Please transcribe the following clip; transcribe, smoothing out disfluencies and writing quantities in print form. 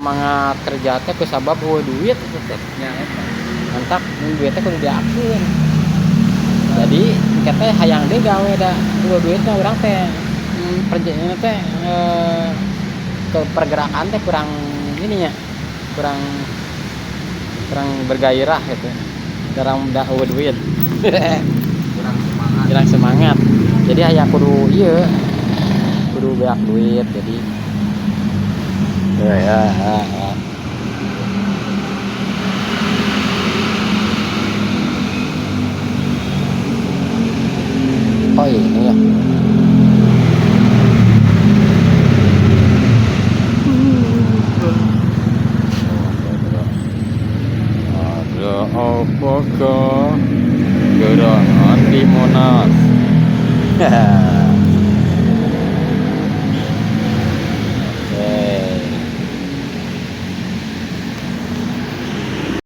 Semangat kerja teh kusabab euweuh duit itu teh. Nya eta. Mantap mun duit teh kudu diakeun. Jadi engke teh hayang deui gawe da euweuh duitna urang teh perjalanan teh ke pergerakan teh kurang ini nya, kurang kurang bergairah gitu. Kurang da euweuh duit. Kurang semangat. Kurang semangat. Jadi hayang kudu ieu kudu beak duit jadi ya ya, ya, ya. Oh ini ya. Ada apakah gerangan di Monas?